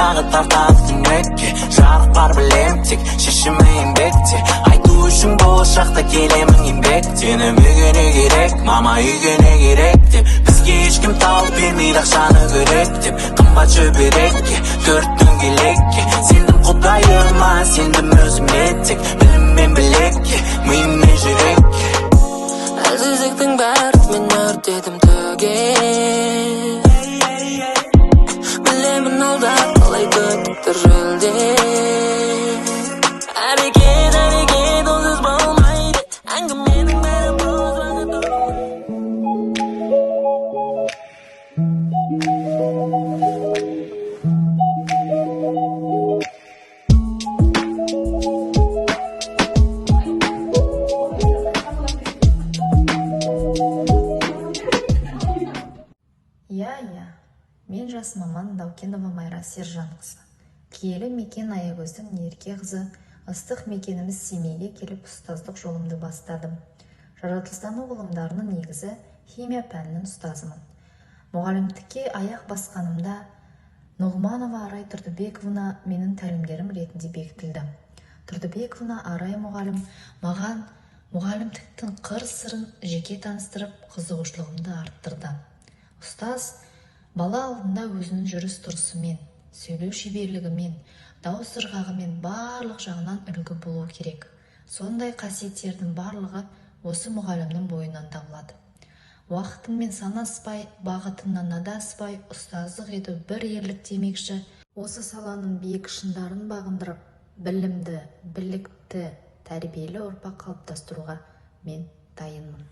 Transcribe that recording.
Тағы тартамын түнекке. Жарық бар, білем, тек шешімі еңбекте. Айту үшін болашақта келемін еңбектеніп. Үйге не керек, мама, үйге не керек деп. Бізге ешкім тауып бермейді ақшаны күректеп. Қымбат шүберекке, төрт дөңгелекке. Сендім құдайыма, сендім өзіме, тек білім мен білекке, миым мен жүрекке. Әлсіздіктің бәрін мен өртедім түгел. Білемін, алда талай күтіп тұр жүлде. Әрекет, әрекет, онсыз болмайды. Әңгіменің бәрі бос уақыт. Иә, мен жас маман Даукенова Майра Сержанқызы. Киелі мекен Аягөздің ерке қызы, ыстық мекеніміз Семейге келіп, ұстаздық жолымды бастадым. Жаратылыстану ғылымдарының негізі химия пәнінің ұстазымын. Мұғалімдікке аяқ басқанымда Нұғманова Арай Тұрдыбековна менің тәлімгерім ретінде бекітілді. Тұрдыбековна Арай мұғалім маған мұғалімдіктің қыр-сырын жеке таныстырып, қызығушылығымды арттырды. Ұстаз бала алдында өзінің жүріс-тұрысымен, сөйлеу шеберлігімен, дауыс ырғағымен барлық жағынан үлгі болуы керек. Сондай қасиеттердің барлығы осы мұғалімнің бойынан табылады. Уақытыңмен санаспай, бағытыңнан адаспай ұстаздық ету бір ерлік демекші, осы саланың биік шыңдарын бағындырып, білімді, білікті, тәрбиелі ұрпақ қалыптастыруға мен дайынмын.